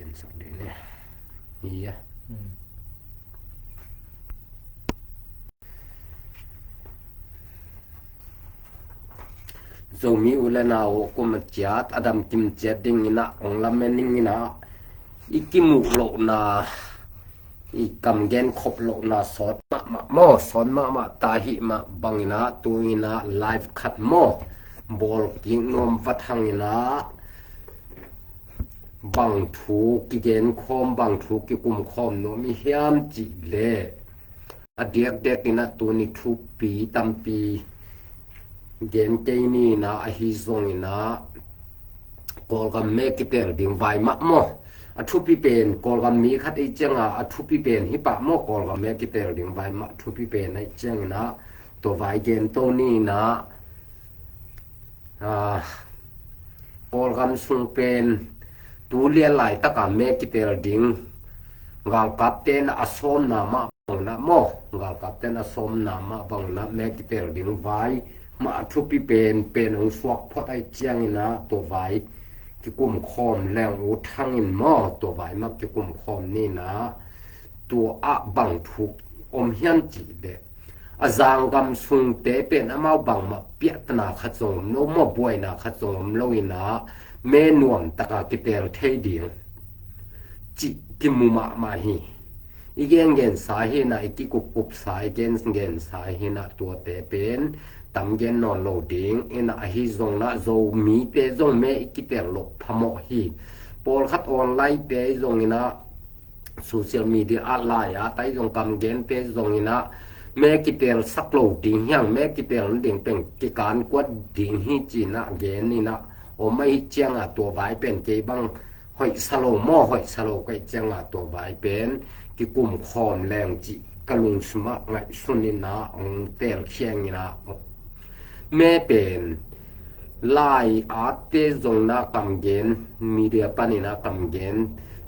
ເປັນສັກເດເນຍ ເອີ ອືມ ໂຈມີອຸລະນາໂອກຸມະຈຽດ ອາດັມກິມຈຽດດິງອິນະ ອົງລະເມນິງອິນະ ອິກິມຸໂລນາ ອິກຳແກນຄົບໂລນາ ສອນມະມະມໍ ສອນມະມະຕາຫິມະ ບັງອິນະ ຕູອິນະ ລາຍຄັດມໍ ບອລກິງນວມວັດຮັງອິນະ ບັງທູກິເກນຄອມ ບັງທູກິກຸມຄອມ ນວມອິຫຽມຈິເລ ອະດຽກເດັກອິນະ ຕູນິທູປີຕຳປີ ເກນເກນີນາ ອະຮີຊົງອິນະ ກອລກຳແມກິເຕລດິງວາຍມະມໍ ອະທຸປິເປນ ກອລກຳມີຄັດເອເຈງອາ ອະທຸປິເປນ ຫິປະມໍ ກອລກຳແມກິເຕລດິງວາຍມະ ອະທຸປິເປນ ໄອເຈງນະ ຕົວວາຍເກນໂຕນີນາ ອາ ກອລກຳຊຸງເປນ ຕູເລຍລາຍຕະກາແມກິເຕລດິງ ງາງກັບເຕນອະຊອມນາມະ ບັງນະມໍ ງາງກັບເຕນອະຊອມນາມະ ບັງນະແມກິເຕລດິງວາຍ ມະອະທຸປິເປນ ເປນອົງສວກພອດໄອຈຽງນະ ຕົວວາຍກິກຸມຄອມ ແລງອູທັງອິນມໍ ຕົວວາຍມັກກິກຸມຄອມນີ້ນະ ຕົວອະບັງທຸກອົມຮຽນຈີເດ ອາຈາງກຳຊຸງເຕເປັນອາມາວບັງມະ ປຽກຕະນາຂະຈົງໂນມະ ບວຍນາຂະຈົງໂລຍນາ ເມນວມຕະກາກິເຕລເທດີງ ຈິກິມຸມະມະຮີ ອີເກງເກນສາຮີນະ ອີກິກຸບກຸບສາ ອີເກງເກນສາຮີນະ ຕົວເຕເປັນ ຕຳເກນນອນໂລດີງ ອີນະ ອະຮີຊົງນະ ໂຈມີເຕຈົງເມ ອີກິເຕລໂລພະເມາະຮີ ໂປລຄັດອອນລາຍເຕຈົງອີນະ ໂຊຊຽວມີເດຍອາລາຍອາໄຕຈົງກຳເກນເຕຈົງອີນະ ແມ່ກິເຕລສັກໂລດິງຫຽງ ແມ່ກິເຕລດິງເປັນກິການກວດດິງຮີຈີນະເກນນີ້ນະ ໂອໄມເຈຍງອາຕົວວາຍເປັນເກບັງ ຫອຍສະໂລມໍ ຫອຍສະໂລໄກເຈຍງອາຕົວວາຍເປັນ ກິກຸມຄອມແລງຈິກະລຸງສະມະໄງຊຸນນີ້ນະ ອອງເຕລຂຽງນີ້ນະ ແມ່ເປັນ ລາຍອາເຕຈົງນະກຳເກນ ມີເດຍປານີນະກຳເກນ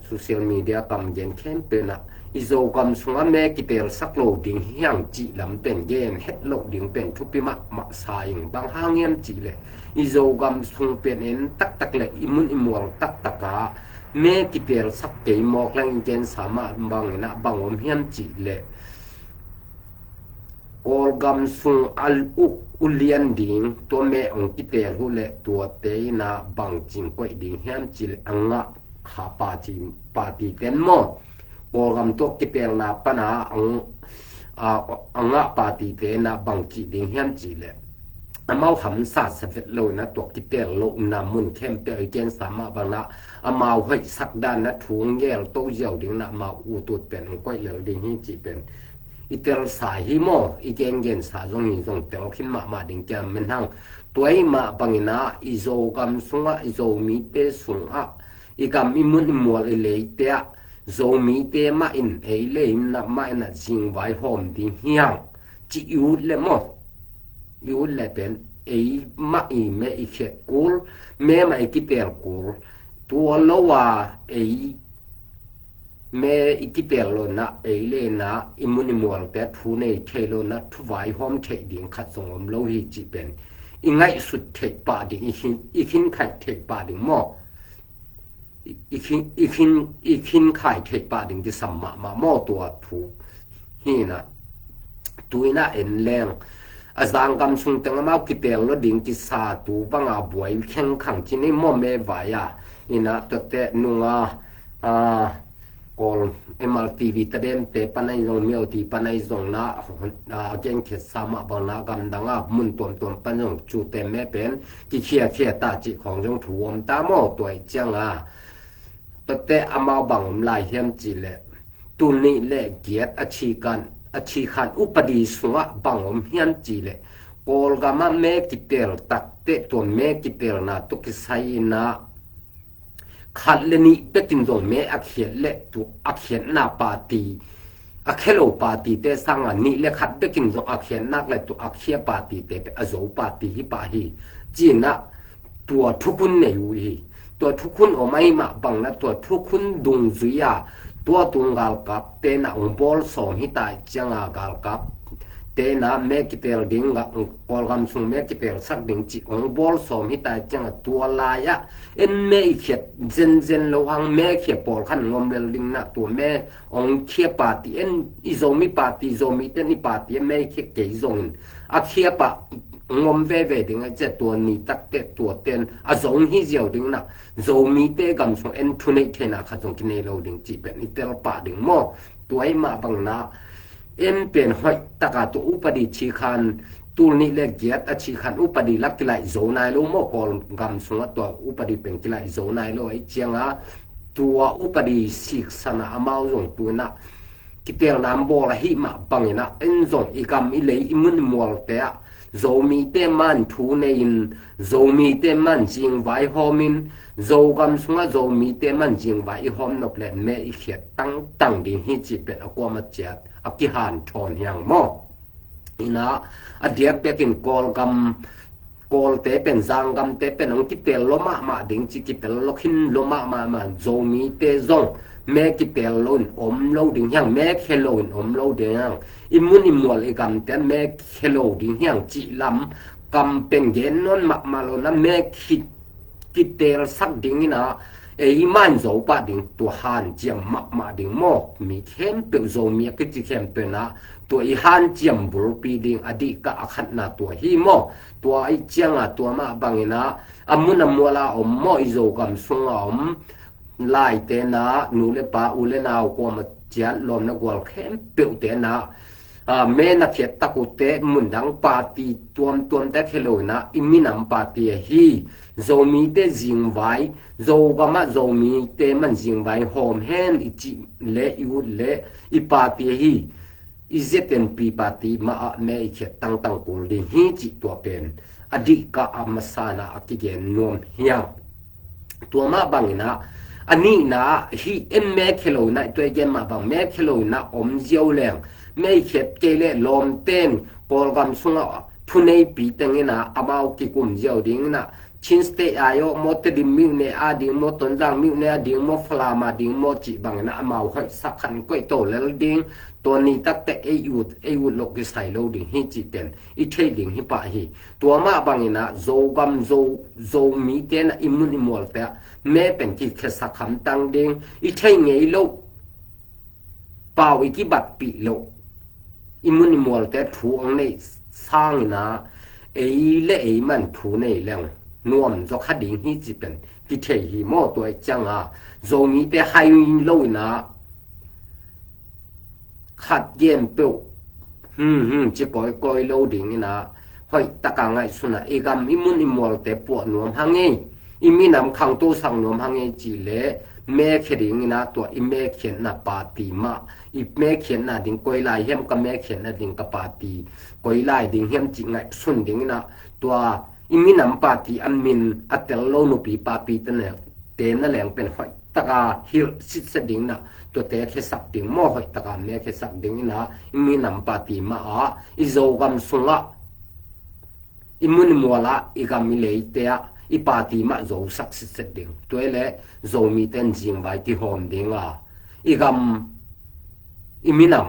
ໂຊຊຽວມີເດຍກຳເກນແຄມເປັນນະ ອີໂຈກຳຊຸງອາແມ່ກິເຕລສັກໂລດິງຫຽງຈິລຳເປັນເກນ ເຮັດໂລດິງເປັນທຸປິມະ ມະຊາຍງ ບັງຫາງຽມຈິເລ ອີໂຈກຳຊຸງເປັນເອັນຕັກຕັກເລ ອີມຸນອີມວລຕັກຕັກກາ ແມ່ກິເຕລສັກເກຍມອກແລງເກນສາມະ ບັງນະ ບັງອົມຫຽມຈິເລ ໂກລກຳຊຸງອາອຸກອຸລຽນດິງ ຕົວແມ່ອອງກິເຕລຫູເລ ຕົວເຕນາ ບັງຈິງກວຍດິງຫຽມຈິເລ ອະງະ ຂາປາຈີ ປາຕີເຕັນມໍ ໂກລກຳຕົວກິເຕລນາປະນາ ອະງ ອາ ອະງະປາຕີເຕນາ ບັງຈິດິງຫຽມຈິເລ ອະມາວຫຳສາດສະເວັດໂລນະ ຕົວກິເຕລໂລນາມຸນເຂັມເປເກນສາມະບັງນະ ອະມາວຫອຍສັກດານນະ ທຸງແຍລໂຕຢຽວດິງນະ ອະມາວອູຕຸດເປັນ ອອງກວຍເລລດິງຮີຈິເປັນ ອີເຕລສາຮີມໍ ອີເກງເກນສາຈົງຮີຈົງເຕລຂິນມະມາດິງແກມແມ່ນຫັ້ງ ຕົວມາບັງນະ ອີໂຈກຳຊຸງອະ ອີໂຈມີເຕຊຸງອະ ອີກຳອີມຸນອີມວລເອເລເຕອະ ໂຈມີເຕມະອິນເອເລນະ ມະອິນນະ ຈິງວາຍຫອມດີຫຽງ ຈິອີວຸດເລມໍ ອີວຸດເລເປັນ ເອມະອີເມ ອີເຄດກູລ ເມມະອີກິເຕລກູລ ຕົວໂລວາ ເອ ເມອີກິເຕລໂລນະ ເອເລນາ ອີມຸນອີມວລເຕທຸເນເທໂລນະ ທຸວາຍຫອມເທດິງ ຂະສົງອມໂລຮີຈິເປັນ ອີໄງສຸດເທປາດິງ ອີຄິນ ອີຄິນໄຄເທປາດິງມໍ ອີຄິນ ອີຄິນ ອີຄິນໄຄເທປາດິງ ທີ່ສຳມະມາມໍຕົວທຸ ຮີນະ ຕຸຍນະເອັນແລງ ອາຈາງກຳຊຸງແຕງອາມາວກິເຕລໂລດິງ ກິສາຕູບັງອາບວຍ ເຄັ່ງຂັງຈິນິມໍເມວາຍອາ ອີນະ ຕົວແຕະນຸງອາ ອາ ກອລ ເອັມອາລທີ ວີຕະເດນເຕປະໄນຍົງ ມຽວຕີປະໄນຍົງນະ ອາ ເຈັງເຂດສາມະບັງນາກຳດັງອາ ມຸນຕົວມຕົວມປະຍົງ ຈູແຕມແມ່ເປັນ ກິເຄຍເຄຍຕາຈິຂອງຍົງຖວມຕາມໍຕົວເອຈຽງອາ ຕົວແຕະອາມາວບັງອຳລາຍຫຽມຈິແລ ຕຸນິແລກຽດ ອາຊີການ ອາຊີຄານອຸປະດີສຸງອະ ບັງອມຫຽນຈີແລ ໂກລກາມະແມ່ກິເຕລ ຕັກເຕະຕົວແມ່ກິເຕລນາ ຕຸກິໄຊນາ ຂັດແລະນິເປກິນດົງແມ່ອາຂຽນແລະຕຸອາຂຽນນາປາຕີ ອາເຄໂລປາຕີເຕສັງອານິແລຂັດເປກິນດົງອາຂຽນນາກແລະຕຸອາເຄຍປາຕີເຕເປອາໂຈປາຕີຫິປາຮີ ຈີນະ ຕົວທຸຄຸນເນວຮີ ຕົວທຸຄຸນໂອໄມມະບັງນະ ຕົວທຸຄຸນດຸງຈຸຍາ ຕົວຕຸງກາລກັບເຕນະອົງໂບລສອງຫິຕາຍຈຽງອາກາລກັບ ເຕນະ ແມ່ກິເຕວດິງ ກອລກຳຊຸງ ແມ່ກິເຕວສັກດິງ ຈິອົງບອລສອມ ຮິຕາຍ ຈຽງ ຕົວລາຍອະ ເອັນ ແມ່ອີເຂດ ເຊັນເຊັນ ລະວັງ ແມ່ເຂດ ປອລຄັນ ງົມເລລດິງ ນະ ຕົວແມ່ ອອງເຄຍປາຕີ ເອັນ ອີໂຊມີປາຕີ ໂຊມີເຕນ ອີປາຕີ ແມ່ເຄເກຍຊົງ ອາເຄຍປະ ງົມເວເວ ດິງ ອາເຈ ຕົວນີ ຕັກເຕ ຕົວເຕນ ອາຊົງ ຮີຈຽວ ດິງ ນະ ໂຊມີເຕ ກຳຊົງ ເອັນ ທຸເນ ເທນາ ຄາຊົງ ກິເນໂລ ດິງ ຈິເປັນ ອີເຕລປາ ດິງ ມໍ ຕົວ ອີມາ ບັງນາ ເອັນ ເປັນ ຫອຍ ຕະກາ ຕົວ ອຸປະດີ ຊີຄານ ຕູນນິ ແລະ ກຽດ ອາ ຊີຄານ ອຸປະດີ ລັກ ກິໄລ ໂຊນາຍ ໂລ ມໍ ກອລກຳຊຸງ ຕົວ ອຸປະດີ ເປັນ ກິໄລ ໂຊນາຍ ໂລ ໄອຈຽງ ອາ ຕົວ ອຸປະດີ ຊີກສະນາ ອາມາວ ຍົງ ຕຸນະ ກິເຕລນາມ ບໍລະ ຫິມະ ບັງ ນະ ເອັນ ຍົງ ອີກຳ ອີເລ ອີມຸນ ອີມວລ ແຕ ໂຊມີເຕ ມານ ທູເນ ໂຊມີເຕ ມານ ຈິງ ວາຍ ຫໍມິນ ໂຊກຳຊຸງ ໂຊມີເຕ ມານ ຈິງ ວາຍ ອີ ຫອມ ນົບ ແລະ ແມ່ ອີເຂດ ຕັງ ຕັງ ດິງ ຮີ ຈິເປັນ ອາ ກວມ ອາ ຈຽດ ອາ ກິຫານ ທອນ ຮຽງ ມໍ ອີນາ ອາ ດຽກ ເປກິນ ກອລກຳ ກອລເຕເປັນ ຊາງກຳເຕເປັນ ອອງ ກິເຕລ ໂລມະ ມະ ດິງ ຈິ ກິເຕລ ໂລ ຄິນ ໂລມະ ມະ ມະ ໂຊມີເຕ ຍົງ ແມ່ ກິເຕລ ໂລນ ອົມ ໂລ ດິງ ຮຽງ ແມ່ ເຄໂລນ ອົມ ໂລ ດິງ ຮຽງ ອີມຸນ ອີມວລ ອີກຳ ແຕ່ ແມ່ ເຄໂລ ດິງ ຮຽງ ຈິລຳ ກຳ ເປັນ ເກນ ນົນ ມະ ມະ ໂລ ນະ ແມ່ ຄິດ ກິເຕລ ສັກ ດິງ ນະ ເອ ມານ ໂຊປະ ດິງ ຕົວ ຫານ ຈຽມ ມະ ມະ ດິງ ມໍ ມີ ເຂັມ ເປີວ ໂຊ ມີ ກິຈິ ເຂັມ ເປີວ ນະ ຕົວ ອີ ຫານ ຈຽມ ບຸລ ປີ ດິງ ອະດີກະ ອາ ຂັດ ນະ ຕົວ ຮີ ມໍ ຕົວ ໄອຈຽງ ອາ ຕົວ ມະ ບັງ ນະ ອາ ມຸນ ອາ ມວລ ອາ ອົມ ມໍ ອີ ໂຊກຳຊຸງ ອາ ອົມ ລາຍ ເຕ ນະ ໜູ ເລ ປາ ອູ ເລ ນາວ ກວມ ອາ ຈຽດ ລອມ ນະ ກວລ ເຂັມ ເປີວ ເຕ ນະ ອາ ເມນະເຂດຕະກຸເຕະ ມຸນດັງປາຕີ ຕວມ ຕວມແຕ່ເຄໂລນະ ອີມິນຳປາຕີ ຮີ ໂຊມີເຕ ຊິງໄວ ໂຊກະມະ ໂຊມີເຕ ມັນຊິງໄວ ຫອມແຮມ ອີຈິເລ ອີອຸດເລ ອີປາຕີ ຮີ ອີເຈເຕັນປີ ປາຕີ ມະອະ ແມ ອີເຂດ ຕັງ ຕັງ ກຸລ ດີ ຮີ ຈິ ຕົວເປັນ ອະດີກະ ອາມະສານະ ອາກິເກນ ນວມ ຮຽງ ຕົວມະບັງນະ ອານີນະ ຮີ ເອັນ ແມເຄໂລນະ ຕົວເກນມະບັງ ແມເຄໂລນະ ອົມ ຢຽວແລງ ແມເຂດເກເລ ລອມເຕັນ ກອລກຳຊຸງ ອະ ທຸເນຍ ປີເຕັງນະ ອາມາວ ກິກຸມ ຢຽວດິງນະ ຊິນສະເຕອາໂຍ ມໍເຕດິມ ມິວເນອາດິງ ມໍຕົນຈາງ ມິວເນອາດິງ ມໍຟະລາມາດິງ ມໍຈິບັງນະ ອາມາວ ຫອຍສະຄັນ ກວຍໂຕ ແລລະດິງ ຕົວນີ້ຕັກແຕ່ ເອຢູດ ເອຢູດ ໂລກິໄຊໂລ ດິງ ຮີ ຈິເຕັນ ອີເທຍ ດິງ ຮີ ປະ ຮີ ຕົວມະບັງນະ ໂຊກຳ ໂຊ ໂຊມີເຕນະ ອີມຸນ ອີມວລ ແຕ ແມ່ເປັນ ກິເຄສະຄຳ ຕັງ ດິງ ອີເທຍ ເງຍໂລ ປາວ ອີກິບັດ ປິໂລ ອີມຸນ ອີມວລ ແຕ ທູ ອັງເນ ຊາງນະ ເອຍ ແລະ ເອຍ ມັນ ທູ ເນ ແລງ ນວມ ໂຊຄະ ດິງ ຮີ ຈິເປັນ ກິເທຍ ຮີ ມໍ ຕົວ ອາ ຈັງ ອາ ໂຊມີເຕ ໄຮ ໂລ ນະ ຂັດແຍ້ງເປີວ ຫືມ ຫືມ ຈິກອຍ ກອຍ ໂລ ດິງ ນະ ຫອຍຕະກາ ໄງ ສຸນະ ເອກຳ ອີມຸນ ອີມວລ ແຕ ປວດ ນວມ ຫາເງ ອີມີນຳ ຄັງ ໂຕ ສັງ ນວມ ຫາເງ ຈິເລ ແມ່ເຄດິງ ນະ ຕົວ ອີແມ່ເຂນ ນະ ປາຕີ ມະ ອີແມ່ເຂນ ນະ ດິງ ກອຍ ລາຍ ເຮັມ ກະ ແມ່ເຂນ ນະ ດິງ ກະ ປາຕີ ກອຍ ລາຍ ດິງ ເຮັມ ຈິ ໄງ ສຸນ ດິງ ນະ ຕົວ ອີມິນຳປາຕີອັນມິນ ອະເຕລໂລນູປີປາປີຕະແນງ ເຕນະແຫຼງເປັນຫອຍຕະກາ ຮິລ ຊິດສະດິງນະ ຕົວແຕເຄສັກດິງ ມໍຫອຍຕະກາແມ່ເຄສັກດິງນະ ອີມິນຳປາຕີມະອາ ອີໂຊກຳຊຸງອາ ອີມຸນອີມົວລາ ອີກຳອີເລເຕອາ ອີປາຕີມະໂຊສັກຊິດສະດິງ ຕົວເອແລ ໂຊມີເຕັນຈິງໄວຕິຫອມດິງອາ ອີກຳ ອີມິນຳ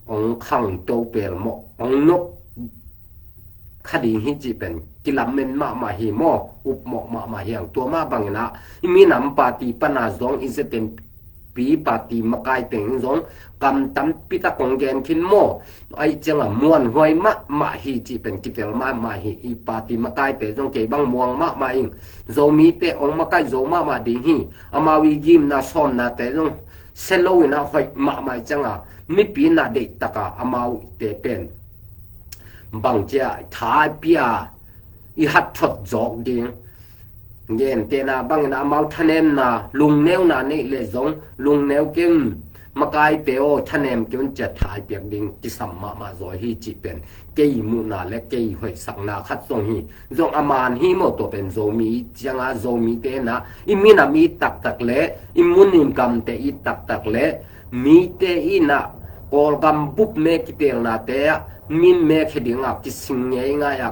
ອອງຄັງໂຕເປລເມາະ ອອງນົກ ຄະດີຮີຈິເປັນ ກິລຳເມັນມະມະຮີມໍ ອຸບເມາະມະມະຮຽງ ຕົວມະບັງນະ ອີມິນຳປາຕີປະນາຊົງ ອີສະເຕັນປີປາຕີມະກາຍເຕັງຊົງ ກຳຕຳປິຕະກົງແກນຄິນມໍ ໄອເຈີງອະມ່ວນຫ້ວຍມະມະຮີຈິເປັນ ກິເຕລມະມະຮີ ອີປາຕີມະກາຍເຕຈົງເກບັງມ່ວງມະມະອິງ ໂຊມີເຕອອງມະກາຍໂຊມະມະດີຮີ ອາມາວີຢິມນາຊອມນາເຕຈົງ ເຊໂລນາຫອຍມະມາຍຈັງອາ ມິປີນາເດຕະກາ ອາມາວເຕເປັນ ບັງເຈຍທາຍເປຍ ອີຫັດທົດຈອກດິງ ເງນເຕນາ ບັງນາອາມາວທະແນມນາ ລຸງແນວນາເນເລຈົງ ລຸງແນວເກັງ ມະກາຍເປໂອ ທະແນມເກັງຈະທາຍປຽກດິງ ກິສຳມະມາຈອຍຮີຈິເປັນ ເກຍມຸນາ ແລະ ເກຍຫອຍສັກນາ ຄັດຊົງຮີ ຈົ່ງອາມານຮີມໍຕົວເປັນໂຊມີ ຈຽງອາໂຊມີເຕນາ ອີມິນາມີຕັກຕັກແລ ອີມຸນອີກຳເຕອີຕັກຕັກແລ ມີເຕອີນາ ກອລກຳບຸບເມກິເຕລນາເຕອາ ມິນເມເຄດິງອາ ກິຊິງເງຍງາຍອາ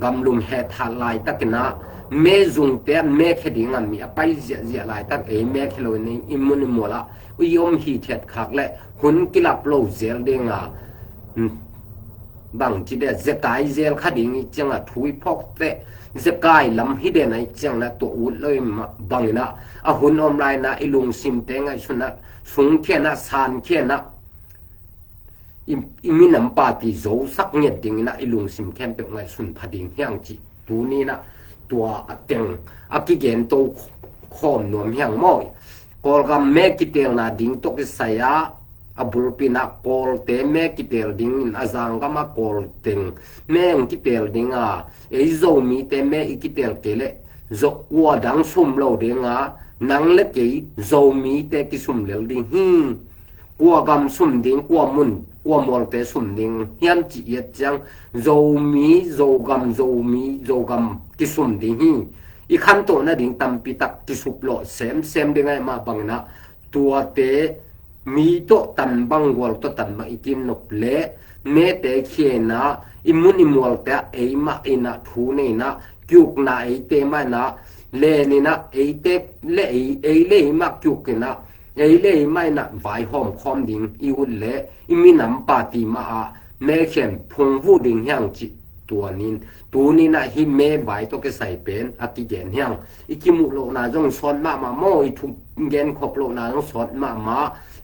ກຳລຸມແຮທາດລາຍຕະກິນາ ແມ່ຢຸງແຕ້ມແມ່ແຄ່ດິງອາ ມີອາໄປເສຍເສຍຫຼາຍຕັກເອ ແມ່ແຄ່ໂລໃນອີ່ມຸນອີ່ມົວລະ ອຸຍົມຮີເທັດຄັກ ແລະ ຫຸນກິລາບໂລເຊລເດງອາ ບັງຈິເດ ເຊກາຍເຊລຄະດິງອີ່ຈັ່ງອາ ທຸຍພອກແຕະ ເຊກາຍລຳຮີເດນໄອຈັ່ງນະ ຕົວອຸດເລີຍມາບັງນະ ອາຫຸນອອມລາຍນະ ອີລຸງຊິມເຕງໄອຊຸນນະ ຊຸງເຄນະ ຊານເຄນະ ອີ ອີມິນຳປາຕີໂຊສັກເງີຍດດິງນະ ອີລຸງຊິມແຄມເປັກໄງຊຸນພະດິງຫຽງຈິ ຕູນີ້ນະ ຕົວອາເຕັງ ອາກິເກນໂຕຂອມນວມຫຽງມໍ ກອລກຳແມ່ກິເຕລນາດິງຕົກໄຊອາ ອາບຸລປິນະ ກອລເຕແມ່ກິເຕລດິງ ອາຊາງກະມາກອລເຕັງ ແມ່ກິເຕລດິງອາ ເອໂຊມີເຕແມ່ອີກິເຕລເກເລ ໂຊກົວດັງຊຸມໂລເດງອາ ນັງເລເກໂຊມີເຕກິຊຸມເລລດິງ ກວາກຳຊຸມດິງ ກວາມຸນ ກວາມົວເຕຊຸມດິງ ຫຽມຈິເອຍດຈັ່ງ ໂຊມີ ໂຊກຳ ໂຊມີ ໂຊກຳ ກິຊຸມດິງ ອີຄັນໂຕນະດິງຕຳປີຕັກ ກິຊຸບໂລເຊມເຊມເດງໄງມາບັງນະ ຕົວເຕ ມີໂຕະຕັນບັງ ກວນໂຕະຕັນບັງ ອີກິນນົບເລ ເມເຕເຄນະ ອີມຸນອີມົວເຕ ເອມະເອນະ ທູເນນະ ກິວກນະ ເອເຕມະນະ ເລເນນະ ເອເຕ ເລ ເອ ເອເລມະ ກິວກເນນະ ເອເລມະນະ ວາຍຫອມຄອມດິງ ອີອຸດເລ ອີມິນຳປາຕີມະອາ ແມ່ແຄນ ພົງວູດິງຫຽງຈິ ຕົວນິນ ຕູນີ້ນະ ຮີແມ່ວາຍຕົກເຄໄຊເປັນ ອາກິແກນຫຽງ ອີກິມຸໂລນາຈົ່ງຊອດມະມາໂມ ອີທຸກແກນຂອບໂລນາຈົ່ງຊອດມະມາ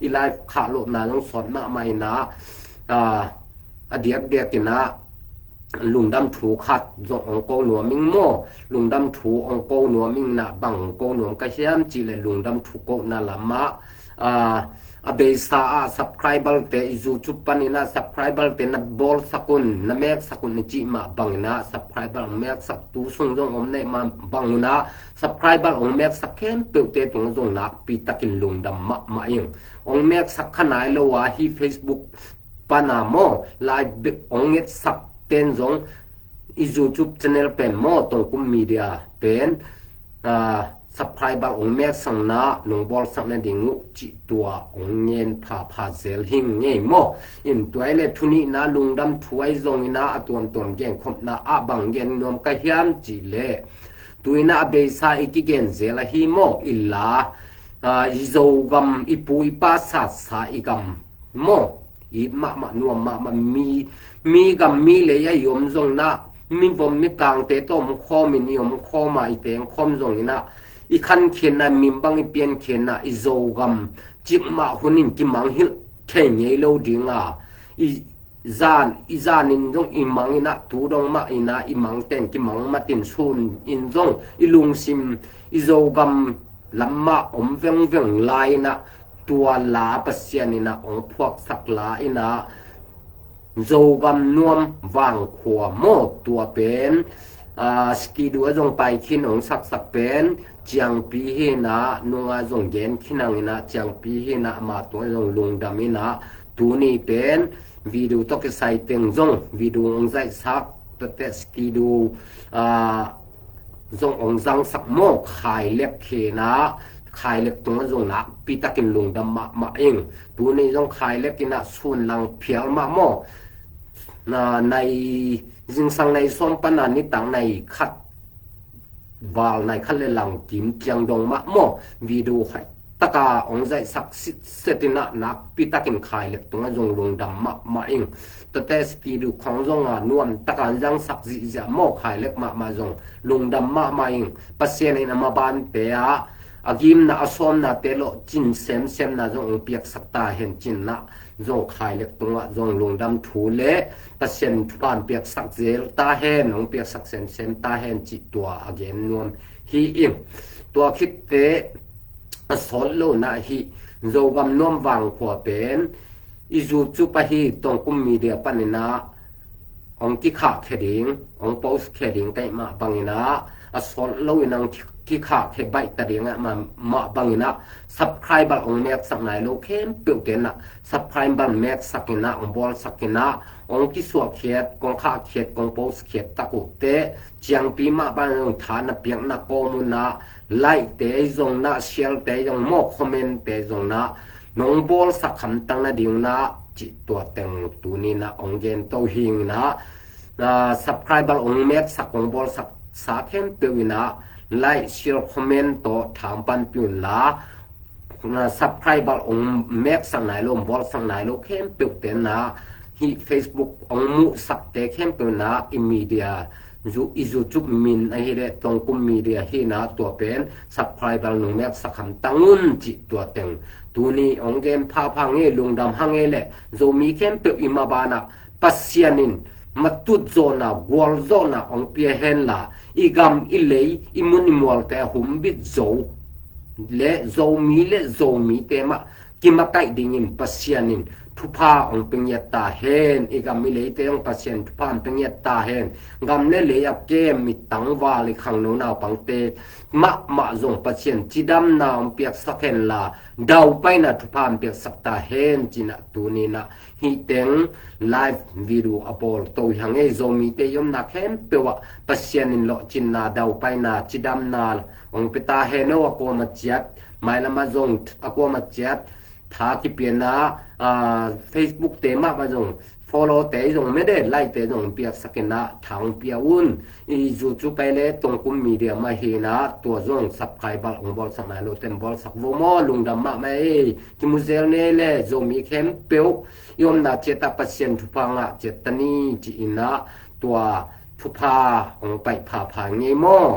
ອີລາຍຂະໂລນາຈົ່ງຊອດມະໄມນາ ອາ ອາດຽກດຽກກິນນະ ລຸງດຳທູຂາດ ອອງໂກນວມມິງໂມ ລຸງດຳທູອອງໂກນວມມິງນະ ບັງໂອງໂກນວມກະຫຽມຈິ ແລະ ລຸງດຳທູໂກນາລະມະ ອາ ອາເບຊາອາ ຊັບຄຣາຍເບີເຕ ຢູທູບປານີນາ ຊັບຄຣາຍເບີເຕ ນະໂບລສະກຸນ ນະແມັກສະກຸນ ນະຈິມະບັງນາ ຊັບຄຣາຍເບີແມັກສັກຕູຊຸງຈົ່ງອອມເນມາບັງນາ ຊັບຄຣາຍເບີອົງແມັກສັກເຂັມເປີວເຕຕຸງຈົ່ງນາ ປີຕະກິນລຸງດຳມະມະເອງ ອົງແມັກສັກຂະໜາຍລະວາ ຮີເຟສບຸກ ປານາໂມ ລາຍເບ ອົງເງັດສັກເຕັນຈົ່ງ ອີຢູທູບແຊນແນລເປັນໂມ ຕົງກຸມມີເດຍເປັນ ອາ ຊັບຄຣາຍເບີອົງແມັກສັກນາ ນົງໂບລສັກນາ ດິງງຸ ຈິຕົວ ອົງເງນພາພາເຊລຫິງເງໂມ ອິນຕົວເລທຸນິນາ ລຸງດຳຖວຍຈົ່ງອີນາ ອາຕວມຕວມແກງຄົບນາ ອາບັງເຢັນນວມກະຫຽມຈິເລ ຕຸຍນາເບຊາ ອີກິເກນເຊລະຮີໂມ ອິລາ ອາ ອີໂຊກຳ ອີປູ ອີປາສາດສາ ອີກຳ ໂມ ອີບມະມະນວມມະມະ ມີ ມີກຳມີເລຍາຍົມຈົ່ງນະ ມີບົມມີກາງເຕໂຕມໂຄມິນຍົມໂຄມາ ອີເຕງໂຄມຈົ່ງອີນະ ອີຄັນເຂນນະ ມີມບັງ ອີປ່ຽນເຂນນະ ອີໂຊກຳ ຈິກມະຫຸນິນ ກິມັງຫິລ ເຂງເຍໂລດິງອາ ອີ ຈານ ອີຈານນິນຈົ່ງ ອີມັງອີນະ ຕູດົງມະອີນະ ອີມັງເຕັນ ກິມັງມະຕິນຊູນ ອິນຈົ່ງ ອີລຸງຊິມ ອີໂຊກຳ ລຳມະ ອົມເວັງເວັງລາຍນະ ຕົວລາປະເຊຍນອີນະ ອົງພວກສັກລາອີນະ ໂຊກຳນວມວາງຂວາໂມ ຕົວເປັນ ອາ ສະກີດູອາ ຈົ່ງປາຍຄິນ ອົງສັກສັກເປັນ ຈຽງປີເຮນະ ນຸງອາ ຈົ່ງເຢັນ ຄິນາງອີນະ ຈຽງປີເຮນະ ມາຕົວຈົ່ງລຸງດຳອີນະ ຕູນີ້ເປັນ ວີດູຕົກເຄໄຊເຕັງຈົ່ງ ວີດູອົງໃຈສັກ ຕະແຕະສະກີດູ ອາ ຈົ່ງອົງຈັງສັກໂມ ຄາຍເລັກເຄນາ ຄາຍເລັກຕົງຈົ່ງນະ ປີຕະກິນລຸງດຳມະມະເອງ ຕູນີ້ຈົ່ງຄາຍເລັກກິນນະ ສູນລັງພຽວມະໂມ ນາ ໃນ ຈິງສັງໃນສົມປະນານິຕັງໃນຂັດ ວາລໃນຄັນເລລັງກິມຈຽງດົງມະໂມ ວີດູໄຮຕະກາ ອົງໃຈສັກສິດເສຕິນະ ນັກປີຕະກິນຄາຍເລັກຕົງຈົ່ງລຸງດຳມະມະເອງ ຕະແຕສະຕີດູຂອງຈົ່ງອານວມ ຕະການຍັງສັກຊິຈະໂມ ຄາຍເລັກມະມະຈົ່ງ ລຸງດຳມະມະເອງ ປະເຊນໃນນະມະບານເຕອາ ອາກິມນະອາຊອມນະເຕໂລ ຈິນເຊມເຊມນະ ຈົ່ງອົງປຽກສັກຕາເຫັນຈິນນະ ຈົ່ງຄາຍເລັກຕົງວະ ຈົ່ງລຸງດຳທູເລ ປະເຊນທຸບານປຽກສັກເຈລຕາເຫັນ ອົງປຽກສັກເຊມເຊມຕາເຫັນຈິຕົວ ອາເກນນວມ ຮີອິງ ຕົວຄິດເຕ ອາຊອນໂລນະ ຮີ ໂຈກຳນວມວາງຂວາເປັນ ອີຊູຈູປະຮີ ຕົງກຸມມີເດຍປານິນາ ອອງກິຂາແຄດິງ ອອງໂປສແຄດິງໄກມະບັງອີນາ ອາຊອນໂລນາງ ກິຂາແຄໄບຕະດິງມະ ມະບັງອີນາ ຊັບຄຣາຍເບີອອງແມັກສັກນາຍໂລເຄມປິວເກນນະ ຊັບຄຣາຍເບີແມັກສັກກິນນະ ອອງໂບລສັກກິນນະ ອອງກິສວກເຂດ ກອງຂາເຂດ ກອງໂປສເຂດ ຕະກຸເຕ ຈຽງປີມະບານອອງທານະປຽກນະໂກມຸນນະ ໄລເຕຍົງນະ ເຊລເຕຍົງ ໂມຄອມເມັນເຕຍົງນະ ນົງໂບລສັກຄຳຕັງນະດິງນະ ຈິຕົວແຕ່ງຕູນີ້ນະ ອອງເກນໂຕຫິງນະ ອາ ຊັບຄຣາຍເບີອອງແມັກສັກ ອອງໂບລສັກ ສາເຂັມເຕີວນະ like share comment ໂຕຖາມປັນປິວນລາ subscribe ອງແມັກສັກນາຍໂລ ບອລສັກນາຍໂລເຂັມເຕີວເຕນນະ hi Facebook ອງມຸສັກເຕເຂັມເຕີວນະ imedia ຢູ YouTube ມິນອະຫິເດຕົງກຸມ media ຫິນະ ຕົວເປັນ subscribe ອງແມັກສັກຄຳຕັງງຸນຈິຕົວເຕັງ ຕູນີອງເກມພາພາເງລຸງດຳຫາເງແລະ ໂຈມີເຂັມເຕີວອີມາບານະ ປະຊຽນນິນ ມາຕຸດໂຈນາ ກວນໂຈນາ ອອງເປຍເຫັນລາ ອີກຳອີເລຍ ອີມຸນອີມວລແຕ່ຫຸມບິດໂຈ ແລະ ໂຈມີ ແລະ ໂຈມີເຕມະ ກິມາໄກດິງອິນ ປະຊຽນນິນ ທຸພາອອງເປັງຍະຕາເຫັນ ອີກຳອີເລຍເຕອງປະຊຽນ ທຸພາອອງເປັງຍະຕາເຫັນ ກຳເລເລຍະເກມ ມີຕັງວາລິຄັງໂນນາວປັງເຕ ມະມະຍົງປະຊຽນ ຈິດຳນາອອງປຽກສັກເຫັນລາ ດາວໄປນາ ທຸພາອອງປຽກສັກຕາເຫັນ ຈິນະ ຕູນີນະ Hi teng live video a bol to hang e Zomi te yom na khem pewa Pasian in lo chin na dau pai na chidam na ong peta he no a ko ma chiat mai lama zong a ko ma chiat tha ki pia na a Facebook te ma ma zong follow te zong me de like te zong piak sakena thang pia un i zu chu pai le tong kum media ma he na tua zong subscribe ong bol sak na lo tem bol sak vo mo lungdam ma ma e Ki mu zel nei le Zomi khempeuh i omna chiat ah Pasian thupha ngah chiat ta ni, ci-in ah tua thupha hong paih pha pha ngei maw?